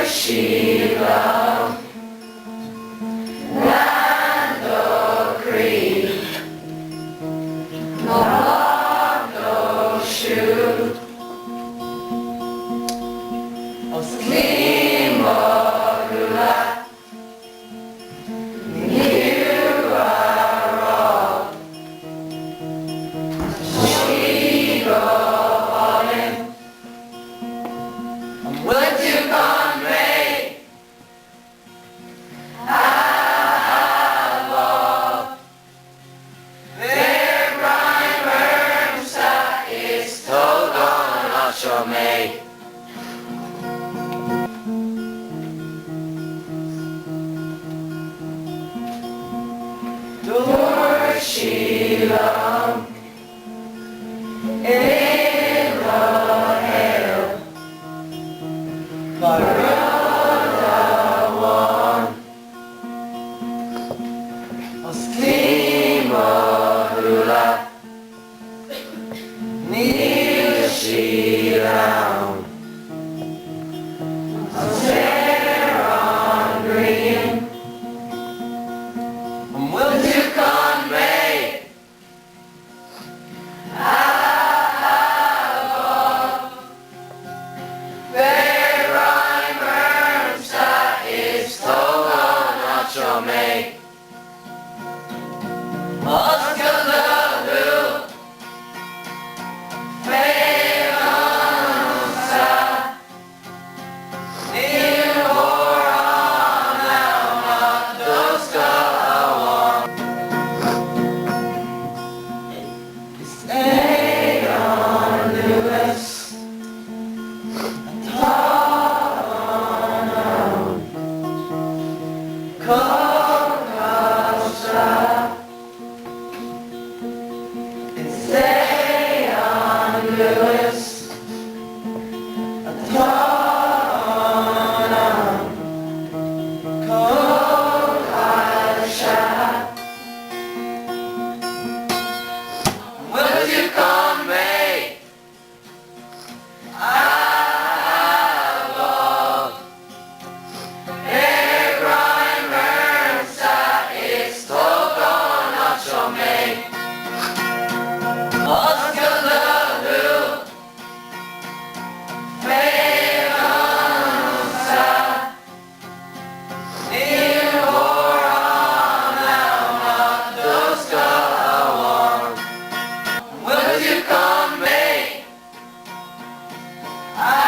sí liom Lean do chroí Ná bac leo siúd Osclaím mo shúile Níl a rá Tá sí go hálainn An bhfuil tú gan mé a love Beir greim ormsa is tóg ón áit seo mé. Dúirt sí liom i mo shaol Ba rud amháin Osclaím mo shúile Níl sí ann. An spéir an ghrian. An bhfuil tú gan mé? A love. Beir greim ormsa is tóg ón áit seo mé. Oscail do shúil. Féach ormsa. Níl mórán ann ach do scáth amháin. Is é an Lewis atá ann. Cócaiste. Is é an Lewis atá ann. Cócaiste. An bhfuil tú gan mé? A love. Beir greim ormsa is tóg ón áit seo mé. Oscail do shúil. Féach ormsa. Níl mórán ann ach do scáth amháin. An bhfuil tú gan mé? A.